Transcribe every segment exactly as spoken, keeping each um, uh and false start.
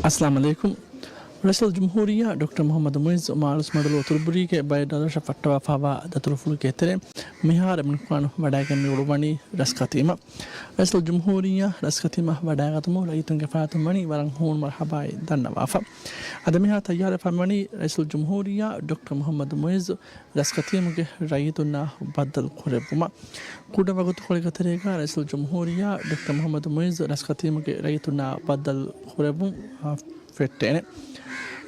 އައްސަލާމު ޢަލައިކުމް. ރައީސުލްޖުމްހޫރިއްޔާ ޑޮކްޓަރ މުޙައްމަދު މުޢިއްޒު މާރުސްމަޑުލު އުތުރުބުރީގެ ބައެއް ރަށްރަށަށް ފައްޓަވާފައިވާ ދަތުރުފުޅުގެ ތެރެއިން މިހާރު މިނިކުފާނު ވަޑައިގެން މި އުޅުއްވަނީ ރަސްކަތީމަށް. ރައީސުލްޖުމްހޫރިއްޔާ ރަސްކަތީމަށް ވަޑައިގަތުމުން ރައްޔިތުންގެ ފަރާތުން ވަނީ ވަރަށް ހޫނު މަރުޙަބާއި ދަންނަވާފަ. އަދި މިހާ ތައްޔާރުވެފަ ވަނީ ރައީސުލްޖުމްހޫރިއްޔާ ޑޮކްޓަރ މުޙައްމަދު މުޢިއްޒު ރަސްކަތީމުގެ ރައްޔިތުންނާ ބައްދަލު ކުރެއްވުމަށް. ކުޑަ ވަގުތުކޮޅެއްގެ ތެރޭގަ ރައީސުލްޖުމްހޫރިއްޔާ ޑޮކްޓަރ މުޙައްމަދު މުޢިއްޒު ރަސްކަތީމުގެ ރައްޔިތުންނާ ބައްދަލު ކުރެއްވުން، އާ، ފެއްޓޭނެ.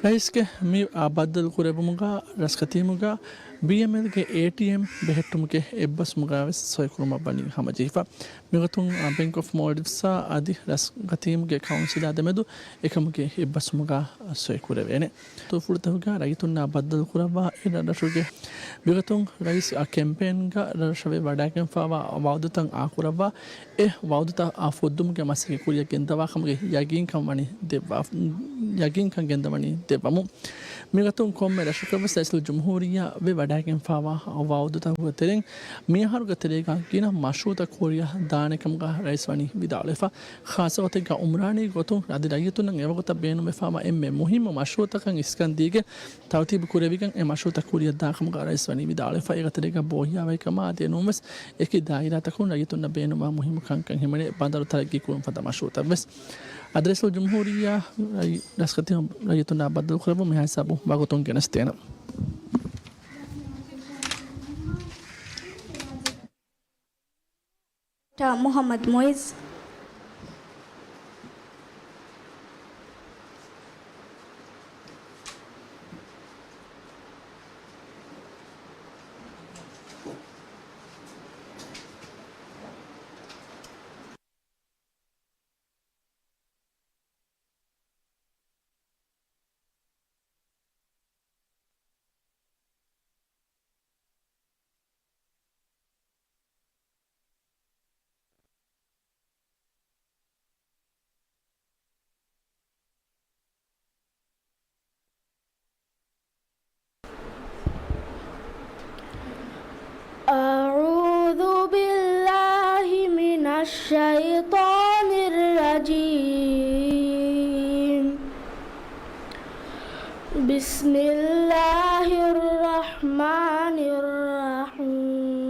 ރައީސްގެ މި، އާ، ބައްދަލު ކުރެއްވުމުގަ ރަސްކަތީމުގަ ބީއެމްއެލްގެ އޭޓީއެމް ބެހެއްޓުމުގެ އެއްބަސްވުމުގަ ވެސް ސޮއިކުރުމަށް ވަނީ ހަމަޖެހިފަ. މިގޮތުން، އާ، ބެންކް އޮފް މޯލްޑިވްސްއާ އަދި ރަސްކަތީމުގެ ކައުންސިލާ ދެމެދު އެކަމުގެ އެއްބަސްވުމުގަ ސޮއިކުރެވޭނެ. ދަތުރުފުޅުތަކުގަ ރައްޔިތުންނާ ބައްދަލު ކުރައްވާ އެ ރަށްރަށުގެ މިގޮތުން ރައީސް އާ ކެމްޕޭންގަ ރަށްރަށަށް ވެ ވަޑައިގެންފައިވާ ވައުދުތައް އާކުރައްވާ އެ ވައުދުތައް އާ ފުއްދުމުގެ މަސައްކަތް ކުރިއަށް ގެންދަވާ ކަމުގެ ޔަގީންކަން ވަނީ ދެއްވާ، ޔަގީންކަން ގެންދަވަނީ ދެއްވަމުން. މިގޮތުން ކޮންމެ ރަށަކަށް ވެސް ރައީސުލްޖުމްހޫރިއްޔާ ވެ ވަޑައިގެންފައިވާ ވައުދުތަކުގެ ތެރެއިން މިއަހަރުގެ ތެރޭގަ ގިނަ މަޝްރޫއުތައް ކުރިއަށް ދާނެ ކަމުގަ ރައީސް ވަނީ ވިދާޅުވެފަ. ޚާއްޞަ ގޮތެއްގަ އުމްރާނީ ގޮތުން އަދި ރައްޔިތުންނަށް އެވަގުތަށް ބޭނުންވެފައިވާ އެންމެ މުހިއްމު މަޝްރޫއުތަކަށް އިސްކަން ދީގެން ތަރުތީބު ކުރެވިގެން އެ މަޝްރޫއުތައް ކުރިއަށް ދާ ކަމުގަ ރައީސް ވަނީ ވިދާޅުވެފަ. އޭގެ ތެރޭގަ ބޯހިޔާވަހިކަމާ އަދި އެނޫންވެސް އެކި ދާއިރާތަކުން ރައްޔިތުންނަށް ބޭނުންވާ މުހިއްމު ކަންކަން ހިމެނޭ ބަނދަރު ތަރައްގީ ކުރުން ފަދަ މަޝްރޫއުތައް ވެސް. އަދި ރައީސުލްޖުމްހޫރިއްޔާ ރައީ-، ރަސްކަތީމަށް ރައްޔިތުންނާ ބައްދަލު ކުރެއްވުން މިހާ ހިސާބުން ވަގުތުން ގެނެސްދޭނަން. ޑޮކްޓަރ މުޙައްމަދު މުޢިއްޒު. أعوذ بالله من الشيطان الرجيم. بسم الله الرحمن الرحيم.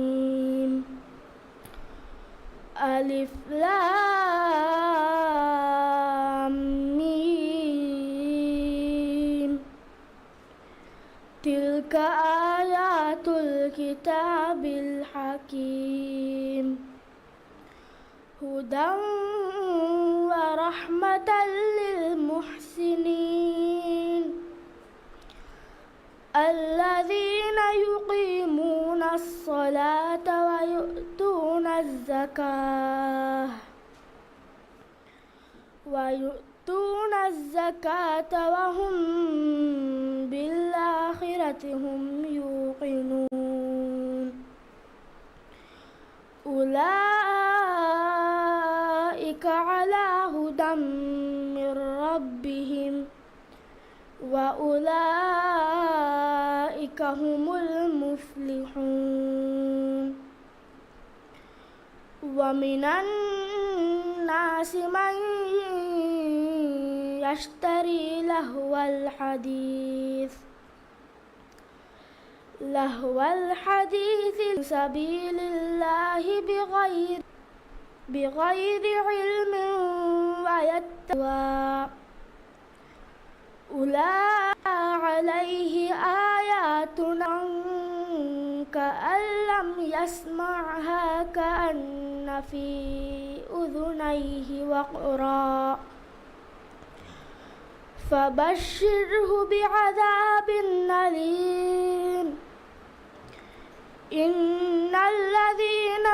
ألف لام ميم. تلك آيات الكتاب الحكيم. هدى ورحمة للمحسنين. الذين يقيمون الصلاة ويؤتون الزكاة، ويؤتون الزكاة وهم بالآخرة هم يوقنون. أولئك على هدى من ربهم وأولئك هم المفلحون. ومن الناس من يشتري لهو الحديث لهو الحديث عن سبيل الله بغير، بغير علم ويتخذها، أولئك عليهم آياتنا كأن لم يسمعها كأن في أذنيه وقرا. فبشره بعذاب أليم. إن الذين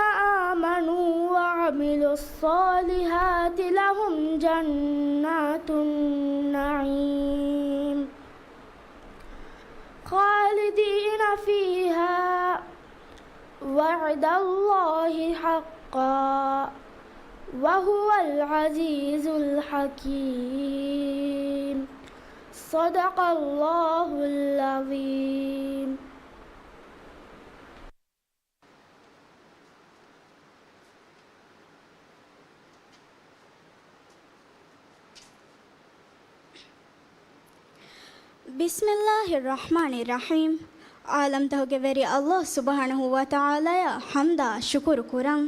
آمنوا وعملوا الصالحات لهم جنات النعيم خالدين فيها وعد الله حقا وهو العزيز الحكيم. صدق الله العظيم. ބިސްމިއްލާހިއްރަޙްމާނިއްރަޙީމް. ޢާލަމްތަކުގެ ވެރި ﷲ ސުބްޙާނަހޫ ވަތަޢާލާއަށް ޙަމްދާ ޝުކުރު ކުރަން.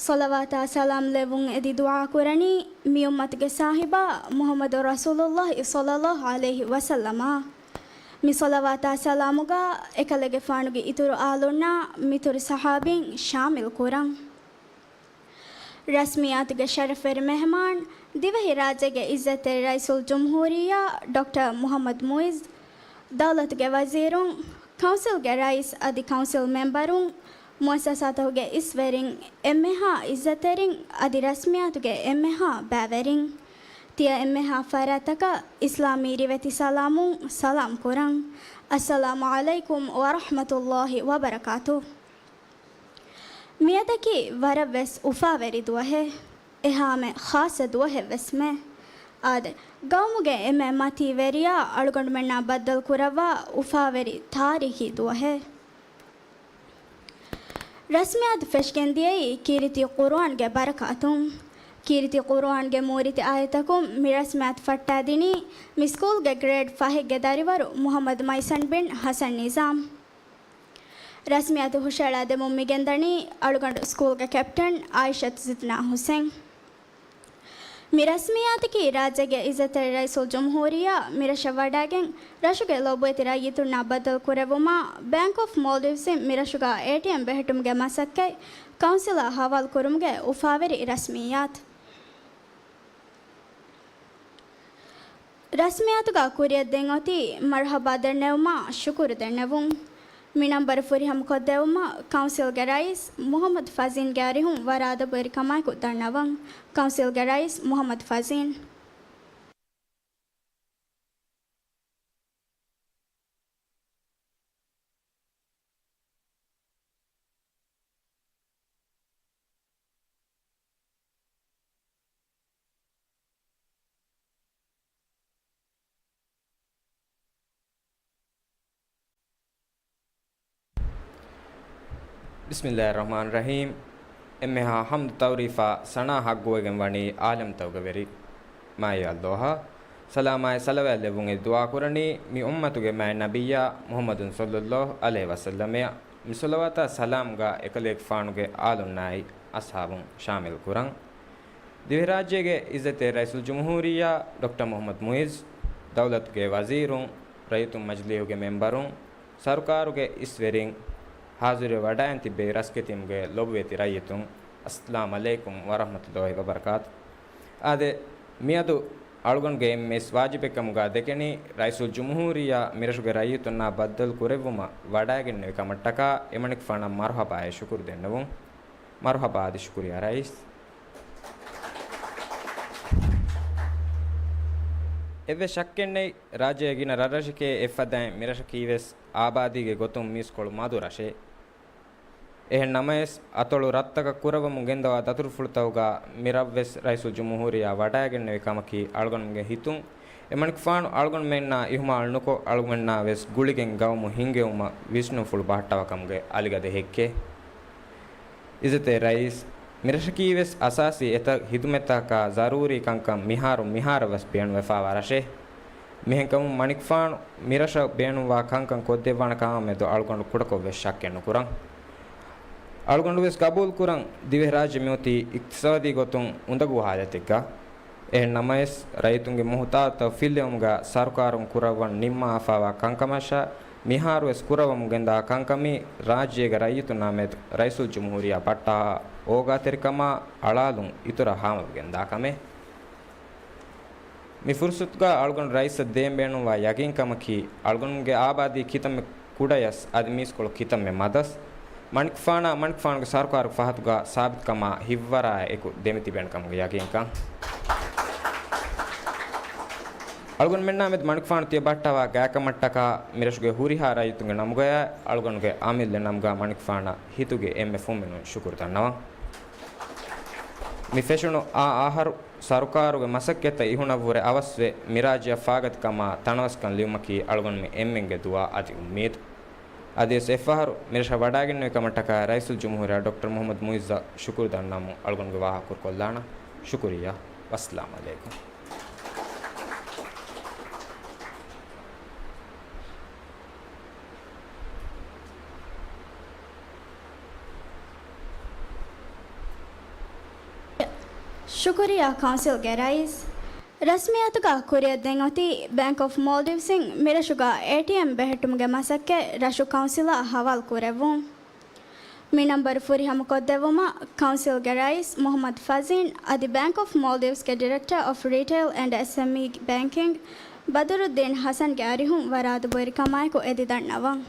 ޞަލަވާތާ ސަލާމް ލެއްވުން އެދި ދުޢާ ކުރަނީ މި އުއްމަތުގެ ސާހިބާ މުޙައްމަދު ރަސޫލުﷲ ޞައްލައްލާހު ޢަލައިހި ވަސައްލަމަށް. މި ޞަލަވާތާ ސަލާމުގަ އެކަލޭގެފާނުގެ އިތުރު އާލުންނާ މިތުރު ޞަޙާބީން ޝާމިލް ކުރަން. ރަސްމިއްޔާތުގެ ޝަރަފްވެރި މެހެމާން، ދިވެހިރާއްޖޭގެ އިއްޒަތްތެރި ރައީސުލްޖުމްހޫރިއްޔާ ޑޮކްޓަރ މުޙައްމަދު މުޢިއްޒު، ދައުލަތުގެ ވަޒީރުން، ކައުންސިލްގެ ރައީސް އަދި ކައުންސިލް މެމްބަރުން، މުއައްސަސާތަކުގެ އިސްވެރިން، އެންމެހާ އިއްޒަތްތެރިން އަދި ރަސްމިއްޔާތުގެ އެންމެހާ ބައިވެރިން، ތިޔަ އެންމެހާ ފަރާތްތަކަށް އިސްލާމީ ރިވެތި ސަލާމުން ސަލާމް ކުރަން. އައްސަލާމު ޢަލައިކުމް ވަރަޙްމަތުﷲ ވަބަރަކާތުހު. މިއަދަކީ ވަރަށްވެސް އުފާވެރި ދުވަހެއް. އެހާމެ ޚާއްޞަ ދުވަހެއްވެސްމެ. އާދެ، ގައުމުގެ އެންމެ މަތީ ވެރިޔާ އަޅުގަނޑުމެންނާ ބައްދަލު ކުރައްވާ އުފާވެރި ތާރީޚީ ދުވަހެއް. ރަސްމިއްޔާތު ފެށިގެން ދިޔައީ ކީރިތި ޤުރުއާންގެ ބަރަކާތުން. ކީރިތި ޤުރުއާންގެ މޫރިތި އާޔަތަކުން މި ރަސްމިއްޔާތު ފައްޓާދިނީ މި ސްކޫލްގެ ގްރޭޑް ފަހެއްގެ ދަރިވަރު މުޙައްމަދު މައިސަން ބިން ޙަސަން ނިޒާމް. ރަސްމިއްޔާތު ހުށައަޅާދެމުން މިގެންދަނީ އަޅުގަނޑު ސްކޫލްގެ ކެޕްޓަން އާއިޝަތު ޒިދްނާ ހުސެން. މި ރަސްމިއްޔާތަކީ ރާއްޖޭގެ އިއްޒަތްތެރި ރައީސުލްޖުމްހޫރިއްޔާ މިރަށަށް ވަޑައިގެން، ރަށުގެ ލޮބުވެތި ރައްޔިތުންނާ ބައްދަލު ކުރެއްވުމަށް ބޭންކް އޮފް މޯލްޑިވްސްއިން މިރަށުގަ އޭޓީއެމް ބެހެއްޓުމުގެ މަސައްކަތް ކައުންސިލާ ހަވާލު ކުރުމުގެ އުފާވެރި ރަސްމިއްޔާތު. ރަސްމިއްޔާތުގަ ކުރިއަށްދޭން އޮތީ މަރުޙަބާ ދެންނެވުމާ ޝުކުރު ދެންނެވުން. މި ނަންބަރު ފުރިހަމަ ކޮށްދެއްވުމަށް ކައުންސިލްގެ ރައީސް މުޙައްމަދު ފަޒީންގެ އަރިހުން ވަރަށް އަދަބުވެރިކަމާއެކު ދަންނަވަން. ކައުންސިލްގެ ރައީސް މުޙައްމަދު ފަޒީން. ބިސްމިއްލާހިއްރަޙްމާނިއްރަޙީމް. އެންމެހާ ޙަމްދު ތަޢުރީފާ ސަނާ ޙައްޤުވެގެން ވަނީ ޢާލަމްތަކުގެ ވެރި މާތް ﷲ. ސަލާމާއި ޞަލަވާތް ލެއްވުން އެދި ދުޢާ ކުރަނީ މި އުއްމަތުގެ މާތް ނަބިއްޔާ މުޙައްމަދު ޞައްލައްލާހު ޢަލައިހި ވަސައްލަމަށް. މި ޞަލަވާތާ ސަލާމްގަ އެކަލޭގެފާނުގެ އާލުންނާއި އަޞްޙާބުން ޝާމިލް ކުރަން. ދިވެހިރާއްޖޭގެ އިއްޒަތްތެރި ރައީސުލްޖުމްހޫރިއްޔާ ޑޮކްޓަރ މުޙައްމަދު މުޢިއްޒު، ދައުލަތުގެ ވަޒީރުން، ރައްޔިތުން މަޖިލީހުގެ މެމްބަރުން، ސަރުކާރުގެ އިސްވެރިން، ޙާޟިރުވެ ވަޑައިގެން ތިބޭ ރަސްގެތީމުގެ ލޮބުވެތި ރައްޔިތުން، އައްސަލާމް ޢަލައިކުމް ވަރަޙްމަތުﷲ ވަބަރަކާތު. އާދެ، މިއަދު އަޅުގަނޑުގެ އެންމެ ވާޖިބެއް ކަމުގަ ދެކެނީ، ރައީސުލްޖުމްހޫރިއްޔާ މިރަށުގެ ރައްޔިތުންނާ ބައްދަލު ކުރެއްވުމަށް ވަޑައިގެންނެވި ކަމަށްޓަކާ އެމަނިކުފާނަށް މަރުޙަބާއި ޝުކުރު ދެންނެވުން. މަރުޙަބާ އަދި ޝުކުރިއްޔާ ރައީސް. އެއްވެސް ޝައްކެއްނެތް، ރާއްޖޭގެ ގިނަ ރަށްރަށެކޭ އެއްފަދައިން މިރަށަކީވެސް އާބާދީގެ ގޮތުން މީސްކޮޅު މަދު ރަށެއް. އެހެން ނަމަވެސް، އަތޮޅު ރަށްތަކަށް ކުރައްވަމުން ގެންދަވާ ދަތުރުފުޅުތަކުގަ މި ރަށްވެސް ރައީސުލްޖުމްހޫރިއްޔާ ވަޑައިގެންނެވި ކަމަކީ އަޅުގަނޑުމެންގެ ހިތުން އެމަނިކުފާނު އަޅުގަނޑުމެންނާ އިހުމާލު ނުކޮށް، އަޅުގަނޑުމެންނާވެސް ގުޅިގެން ގައުމު ހިންގެވުމަށް ވިސްނުންފުޅު ބަހައްޓަވާ ކަމުގެ އަލިގަދަ ހެއްކެއް. އިއްޒަތްތެރި ރައީސް، މިރަށަކީވެސް އަސާސީ އެތައް ހިދުމަތްތަކާ ޒަރޫރީ ކަންކަން މިހާރު މިހާރަށް ވެސް ބޭނުންވެފާވާ ރަށެއް. މިހެންކަމުން މަނިކުފާނު މިރަށަށް ބޭނުންވާ ކަންކަން ކޮށްދެއްވާނެ ކަމާމެދު އަޅުގަނޑު ކުޑަކޮށް ވެސް ޝައްކެއް ނުކުރަން. އަޅުގަނޑު ވެސް ގަބޫލު ކުރަން، ދިވެހިރާއްޖެ މިއޮތީ އިޤްތިޞާދީ ގޮތުން އުނދަގޫ ހާލަތެއްގަ. އެހެން ނަމަވެސް، ރައްޔިތުންގެ މުހުތާޖުތައް ފިއްލެވުމުގަ ސަރުކާރުން ކުރައްވަން ނިންމާފާވާ ކަންކަމަށާ، މިހާރުވެސް ކުރައްވަމުން ގެންދާ ކަންކަމީ، ރާއްޖޭގެ ރައްޔިތުންނާ މެދު ރައީސުލްޖުމްހޫރިއްޔާ ބައްޓާ އޯގާތެރިކަމާ އަޅާލުން އިތުރަށް ހާމަވެގެންދާ ކަމެއް. މި ފުރުސަތުގަ އަޅުގަނޑު ރައީސަށް ދޭން ބޭނުންވާ ޔަގީންކަމަކީ، އަޅުގަނޑުގެ އާބާދީ ކިތަންމެ ކުޑަޔަސް އަދި މީސްކޮޅު ކިތަންމެ މަދަސް، މަނިކުފާނާ މަނިކުފާނުގެ ސަރުކާރުގެ ފަހަތުގަ ސާބިތުކަމާ ހިތްވަރާއެކު ދެމިތިބޭނެ ކަމުގެ ޔަގީންކަން. އަޅުގަނޑުމެންނާ މެދު މަނިކުފާނު ތިޔަ ބައްޓަވާ ގާތްކަމަށްޓަކާ މިރަށުގެ ހުރިހާ ރައްޔިތުންގެ ނަމުގަޔާ އަޅުގަނޑުގެ އަމިއްލަ ނަމުގަ މަނިކުފާނަށް ހިތުގެ އެންމެ ފުންމިނުން ޝުކުރު ދަންނަވަން. މި ފެށުނު އާ އަހަރު ސަރުކާރުގެ މަސައްކަތްތައް އިހުނަށްވުރެ އަވަސްވެ، މިރާއްޖެއަށް ފާގަތިކަމާ ތަނަވަސްކަން ލިބުމަކީ އަޅުގަނޑުމެން އެންމެންގެ ދުޢާ އަދި އުއްމީދު. އަދިވެސް އެއްފަހަރު މިރަށަށް ވަޑައިގެންނެވި ކަމަށްޓަކާ ރައީސުލްޖުމްހޫރިއްޔާ ޑޮކްޓަރ މުޙައްމަދު މުޢިއްޒަށް ޝުކުރު ދަންނަވަމުން އަޅުގަނޑުގެ ވާހަކަ ކުރުކޮށްލާނަން. ޝުކުރިއްޔާ. ވައްސަލާމް ޢަލައިކުމް. ޝުކުރިއްޔާ ކައުންސިލްގެ ރައީސް. ރަސްމިއްޔާތުގަ ކުރިއަށް ދެން އޮތީ ބޭންކް އޮފް މޯލްޑިވްސްއިން މިރަށުގަ އޭޓީއެމް ބެހެއްޓުމުގެ މަސައްކަތް ރަށު ކައުންސިލާ ހަވާލު ކުރެއްވުން. މި ނަންބަރު ފުރިހަމަ ކޮށްދެއްވުމަށް ކައުންސިލްގެ ރައީސް މުހައްމަދު ފަޒީން އަދި ބޭންކް އޮފް މޯލްޑިވްސްގެ ޑިރެކްޓަރ އޮފް ރީޓެއިލް އެންޑް އެސްއެމްއީ ބޭންކިން ބަދުރުއްދީން ހަސަންގެ އަރިހުން ވަރަށް އަދަބުވެރިކަމާއެކު އެދި ދަންނަވަން.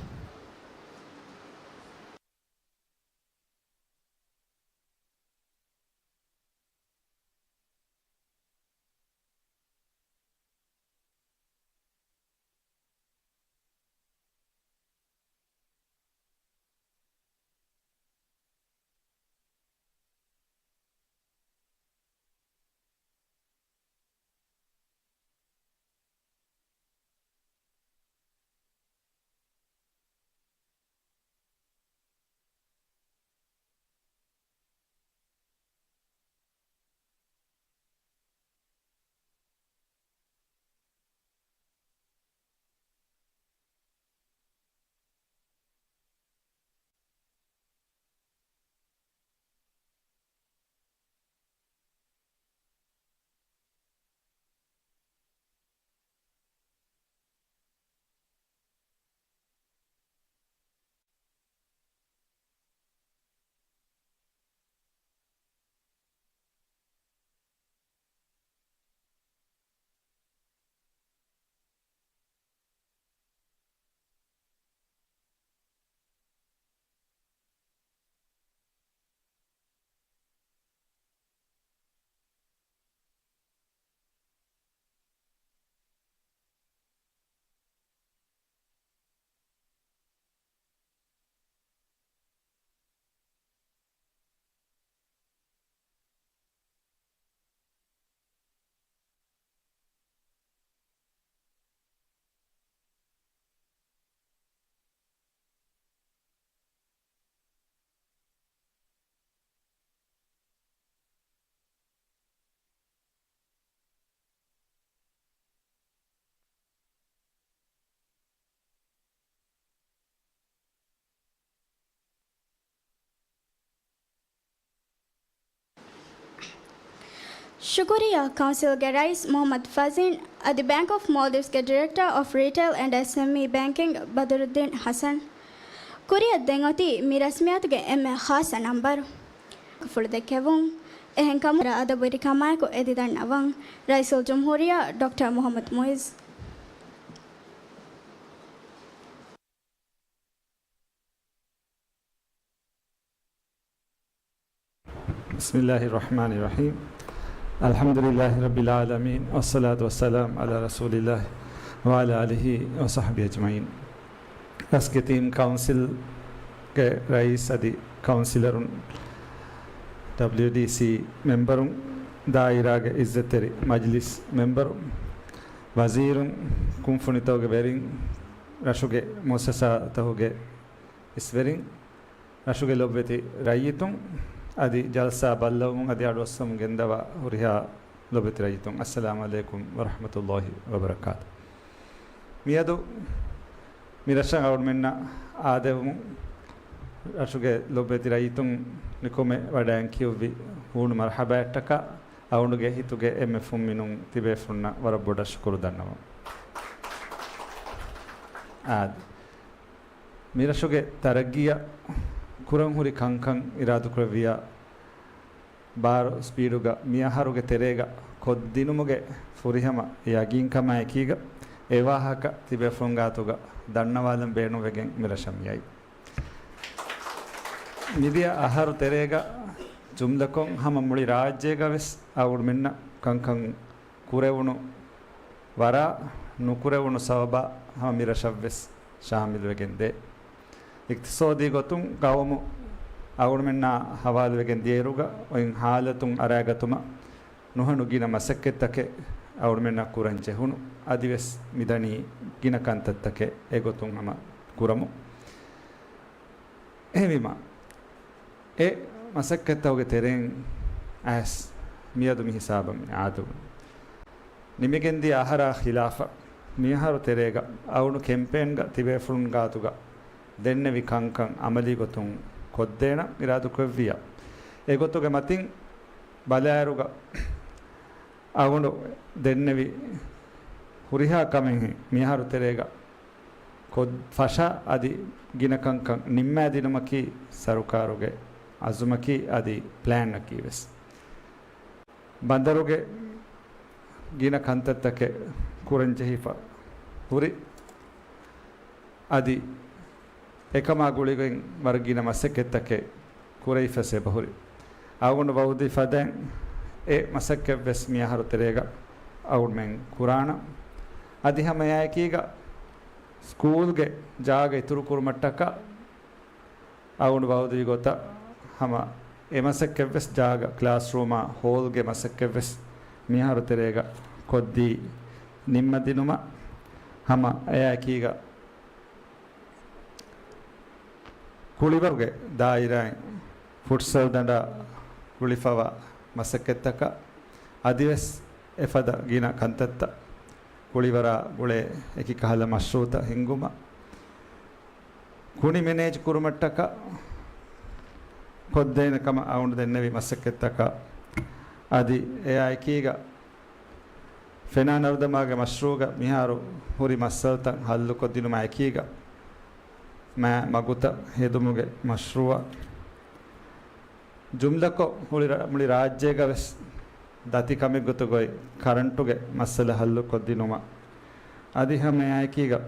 ޝުކުރިއްޔާ ކައުންސިލްގެ ރައީސް މުހައްމަދު ފަޒީން އަދި ބޭންކް އޮފް މޯލްޑިވްސްގެ ޑިރެކްޓަރ އޮފް ރީޓެއިލް އެންޑް އެސްއެމްއީ ބޭންކިން ބަދުރުއްދީން ހަސަން. ކުރިއަށް ދެން އޮތީ މި ރަސްމިއްޔާތުގެ އެންމެ ޚާއްޞަ ނަންބަރު. ފުޅު ދެއްކެވުން. އެހެންކަމުން ވަރަށް އަދަބުވެރިކަމާއެކު އެދި ދަންނަވަން. ރައީސުލްޖުމްހޫރިއްޔާ ޑޮކްޓަރ މުހައްމަދު މުއިއްޒު. بسم الله الرحمن الرحيم. الحمد لله رب العالمين، والصلاة والسلام على رسول الله وعلى آله وصحبه أجمعين. ރަސްގެތީމް ކައުންސިލްގެ ރައީސް އަދި ކައުންސިލަރުން، ޑަބްލިޔުޑީސީ މެމްބަރުން، ދާއިރާގެ އިއްޒަތްތެރި މަޖިލިސް މެމްބަރު، ވަޒީރުން، ކުންފުނިތަކުގެ ވެރިން، ރަށުގެ މުއައްސަސާތަކުގެ އިސްވެރިން، ރަށުގެ ލޮބުވެތި ރައްޔިތުން އަދި ޖަލްސާ ބައްލަވަމުން އަދި އަޑުއައްސަމުން ގެންދަވާ ހުރިހާ ލޮބުވެތި ރައްޔިތުން، އައްސަލާމު ޢަލައިކުމް ވަރަޙްމަތުﷲި ވަބަރަކާތު. މިއަދު މި ރަށަށް އަޅުމެންނަށް އާދެވުމުން ރަށުގެ ލޮބުވެތި ރައްޔިތުން ނިކުމެ ވަޑައިން ކިޔުއްވި ހޫނު މަރުޙަބާއަށްޓަކާ އަޅުގަނޑުގެ ހިތުގެ އެންމެ ފުންމިނުން ތިބޭފުޅުންނަށް ވަރަށް ބޮޑަށް ޝުކުރު ދަންނަވަން. އާދެ. މިރަށުގެ ތަރައްގީއަށް ކުރަން ހުރި ކަންކަން އިރާދަކުރެއްވިޔާ، ބާރު ސްޕީޑުގަ މިއަހަރުގެ ތެރޭގަ ކޮށްދިނުމުގެ ފުރިހަމަ ޔަގީންކަމާއެކީގަ، އެ ވާހަކަ ތިބޭފުޅުން ގާތުގަ ދަންނަވާލަން ބޭނުންވެގެން މިރަށަށް މިއައީ. މިދިޔަ އަހަރު ތެރޭގަ ޖުމްލަކޮށް ހަމަ މުޅި ރާއްޖޭގަ ވެސް އަޅުގަނޑުމެންނަށް ކަންކަން ކުރެވުނު ވަރާ ނުކުރެވުނު ސަބަބާ ހަމަ މިރަށަށްވެސް ޝާމިލުވެގެން ދޭ. އިޤްތިޞާދީ ގޮތުން ގައުމު އަޅުގަނޑުމެންނާ ހަވާލުވެގެން ދިޔައިރުގަ އޮތް ހާލަތުން އަރާގަތުމަށް ނުހަނު ގިނަ މަސައްކަތްތަކެއް އަޅުގަނޑުމެންނަށް ކުރަން ޖެހުނު. އަދިވެސް މިދަނީ ގިނަ ކަންތައްތަކެއް އެގޮތުން ހަމަ ކުރަމު. އެހެންވީމާ، އެ މަސައްކަތްތަކުގެ ތެރެއިން އައިސް މިއަދު މި ހިސާބަށް މި އާދެވުނު. ނިމިގެންދިޔަ އަހަރާ ޚިލާފަށް، މިއަހަރު ތެރޭގަ އަޅުގަނޑު ކެމްޕޭންގަ ތިބޭފުޅުން ގާތުގަ ދެންނެވި ކަންކަން އަމަލީ ގޮތުން ކޮށްދޭނަން އިރާދަކުރެއްވިއްޔާ، އެގޮތުގެ މަތިން ބަލާއިރުގަ އަޅުގަނޑު ދެންނެވި ހުރިހާ ކަމެއްހެން މިއަހަރު ތެރޭގަ ކޮށް ފަށާ އަދި ގިނަ ކަންކަން ނިންމާދިނުމަކީ ސަރުކާރުގެ އަޒުމަކީ އަދި ޕްލޭންއަކީ ވެސް. ބަނދަރުގެ ގިނަ ކަންތައްތަކެއް ކުރަން ޖެހިފަ ހުރި. އަދި އެކަމާ ގުޅިގެން ވަރަށް ގިނަ މަސައްކަތްތަކެއް ކުރެވިފަސް އެބަހުރި. އަޅުގަނޑު ވައުދުވި ފަދައިން އެ މަސައްކަތްވެސް މިއަހަރު ތެރޭގަ އަޅުގަނޑުމެން ކުރާނަން. އަދި ހަމަ އެއާއެކީގަ ސްކޫލްގެ ޖާގަ އިތުރު ކުރުމަށްޓަކާ އަޅުގަނޑު ވައުދުވި ގޮތަށް ހަމަ އެ މަސައްކަތްވެސް ޖާގަ ކްލާސްރޫމާ ހޯލްގެ މަސައްކަތްވެސް މިއަހަރު ތެރޭގަ ކޮށްދީ ނިންމަދިނުމަށް ހަމަ އެއާއެކީގަ ކުޅިވަރުގެ ދާއިރާއިން ފުޓްސަލް ދަނޑާ ގުޅިފަވާ މަސައްކަތްތަކަށް އަދިވެސް އެފަދަ ގިނަ ކަންތައްތައް ކުޅިވަރާ ގުޅޭ އެކި ކަހަލަ މަޝްރޫއުތައް ހިންގުމަށް ކުނި މެނޭޖް ކުރުމަށްޓަކާ ކޮށްދޭނެ ކަމަށް އަޅުގަނޑު ދެންނެވި މަސައްކަތްތަކަށް އަދި އެއާއެކީގަ ފެނާ ނަރުދަމާގެ މަޝްރޫއުގަ މިހާރު ހުރި މައްސަލަތައް ހައްލުކޮށްދިނުމާ އެކީގަ މާ މަގުތައް ހެދުމުގެ މަޝްރޫއަށް ޖުމްލަކޮށް ހުރި ރަ-، މުޅި ރާއްޖޭގަ ވެސް ދަތި ކަމެއްގޮތުގައި ކަރަންޓުގެ މައްސަލަ ހައްލުކޮށްދިނުމަށް އަދި ހަމައެއާއެކީގަ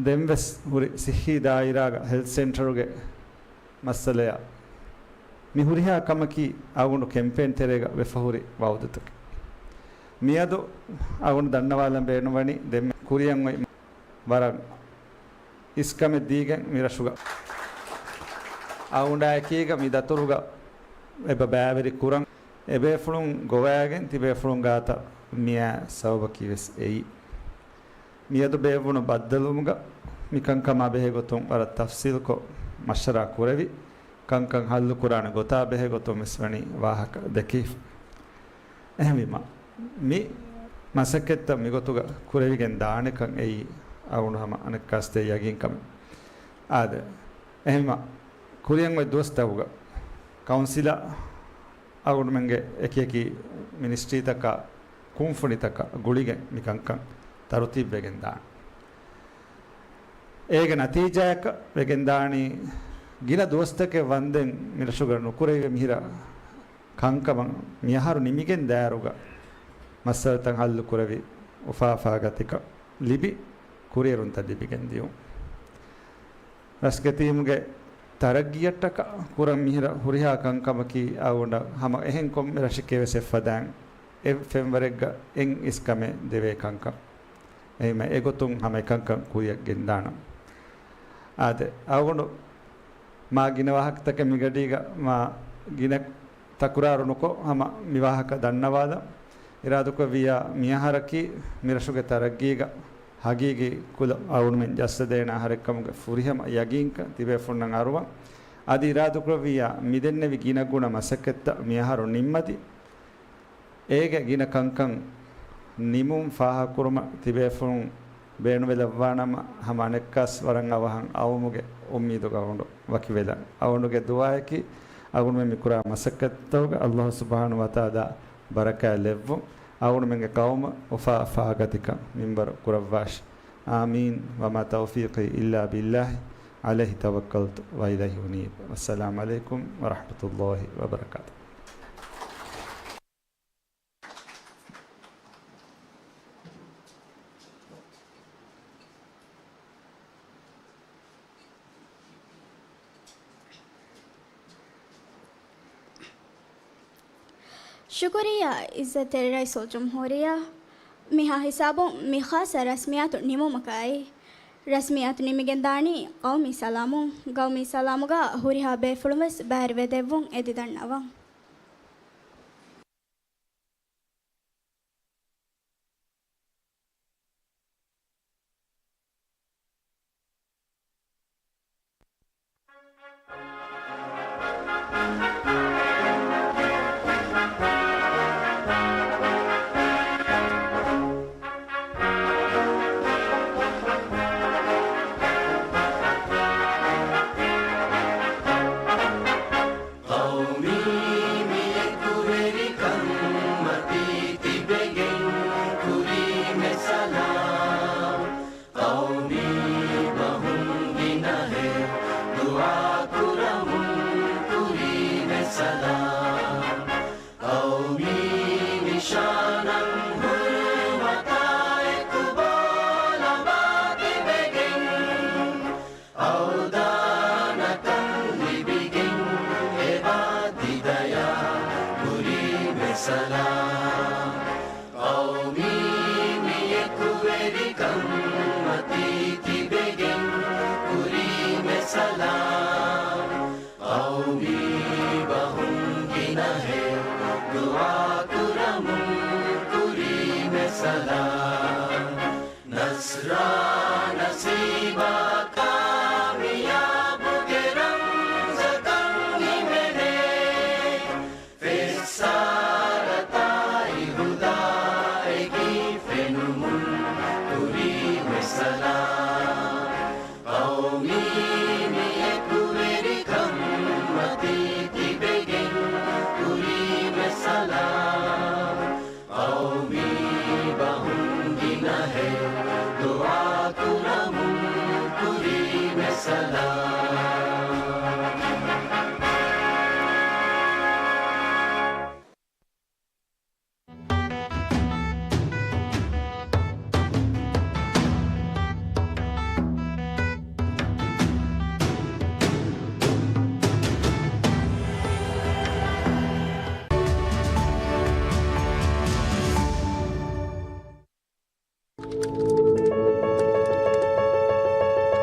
ދެންވެސް ހުރި ސިއްހީ ދާއިރާގަ ހެލްތް ސެންޓަރުގެ މައްސަލަޔާ މި ހުރިހާ ކަމަކީ އަޅުގަނޑު ކެމްޕޭން ތެރޭގަ ވެފަހުރި ވައުދުތަކެއް. މިއަދު އަޅުގަނޑު ދަންނަވާލަން ބޭނުންވަނީ ދެންމެ ކުރިއަށް އޮތް ވަރަށް އިސްކަމެއް ދީގެން މިރަށުގަ އަޅުގަނޑާއެކީގަ މި ދަތުރުގަ އެބަ ބައިވެރި ކުރަން އެބޭފުޅުން ގޮވައިގެން ތިބޭފުޅުން ގާތަށް މިއާ ސަބަބަކީ ވެސް އެއީ. މިއަދު ބޭއްވުނު ބައްދަލުވުމުގަ މިކަންކަމާ ބެހޭ ގޮތުން ވަރަށް ތަފްސީލްކޮށް މަޝްވަރާ ކުރެވި، ކަންކަން ހައްލުކުރާނެ ގޮތާ ބެހޭ ގޮތުން ވެސް ވަނީ ވާހަކަ ދެކެވިފަ. އެހެންވީމަ، މި މަސައްކަތްތައް މިގޮތުގަ ކުރެވިގެން ދާނެކަން އެއީ އަޅުގަނޑު ހަމަ އަނެއްކާސް ދޭ ޔަގީން ކަމެއް. އާދެ، އެހެންވީމަ، ކުރިއަށް އޮތް ދުވަސްތަކުގަ ކައުންސިލަށް އަޅުގަނޑުމެންގެ އެކިއެކި މިނިސްޓްރީތަކާ ކުންފުނިތަކާ ގުޅިގެން މިކަންކަން ތަރުތީބްވެގެން ދާނެ. އޭގެ ނަތީޖާއަކަށް ވެގެންދާނީ ގިނަ ދުވަސްތަކެއް ވަންދެން މިރަށުގަ ނުކުރެވި މިހިރަ ކަންކަމަށް މިއަހަރު ނިމިގެން ދާއިރުގަ މައްސަލަތައް ހައްލު ކުރެވި އުފާ އުފާގަތިކަން ލިބި ކުރިއެރުންތައް ލިބިގެން ދިޔުން. ރަސްގެ ޓީމުގެ ތަރައްގީއަށްޓަކާ ކުރަން މިހިރަ ހުރިހާ ކަންކަމަކީ އަޅުގަނޑަށް ހަމަ އެހެން ކޮންމެ ރަށެކޭ ވެސް އެއްފަދައިން އެއް ފެންވަރެއްގަ އެއް އިސްކަމެއް ދެވޭ ކަންކަން. އެހެންވީމަ އެގޮތުން ހަމަ އެކަންކަން ކުރިއަށް ގެންދާނަން. އާދެ، އަޅުގަނޑު މާ ގިނަ ވާހަކަތަކެއް މިގަޑީގަ މާ ގިނަ ތަކުރާރު ނުކޮށް ހަމަ މި ވާހަކަ ދަންނަވާލަން. އިރާދަކުރެއްވިއްޔާ މިއަހަރަކީ މިރަށުގެ ތަރައްގީގަ ހަގީގީ ކުލަ އަޅުގަނޑުމެން ޖައްސަދޭނެ އަހަރެއްކަމުގެ ފުރިހަމަ ޔަގީންކަން ތިބޭފުޅުންނަށް އަރުވަން. އަދި އިރާދަކުރެއްވިއްޔާ މިދެންނެވި ގިނަގުނަ މަސައްކަތްތައް މިއަހަރު ނިންމަދި، އޭގެ ގިނަ ކަންކަން ނިމުން ފާހަގަކުރުމަށް ތިބޭފުޅުން ބޭނުންވެލައްވާނަމަ، ހަމަ އަނެއްކާސް ވަރަށް އަވަހަށް އައުމުގެ އުއްމީދުގަ އަޅުގަނޑު ވަކިވެލަން. އަޅުގަނޑުގެ ދުޢާއަކީ އަޅުގަނޑުމެން މި ކުރާ މަސައްކަތްތަކުގަ ﷲ ސުބްޙާނަހޫ ވަތަޢާލާ ބަރަކާތް ލެއްވުން، އަޅުގަނޑުމެންގެ ޤައުމަށް އުފާ އުފާގަތިކަން މިންވަރު ކުރައްވާށި. އާމީން. وما توفيقي إلا بالله عليه توكلت وإليه أنيب. والسلام عليكم ورحمة الله وبركاته. ޝުކުރިއްޔާ ޢިއްޒަތްތެރި ރައީސުލްޖުމްހޫރިއްޔާ. މިހާ ހިސާބުން މި ޚާއްޞަ ރަސްމިއްޔާތު ނިމުމަކަށް އައީ. ރަސްމިއްޔާތު ނިމިގެންދާނީ ޤައުމީ ސަލާމުން. ޤައުމީ ސަލާމުގަ ހުރިހާ ބޭފުޅުން ވެސް ބައިވެރިވެދެއްވުން އެދިދަންނަވަން.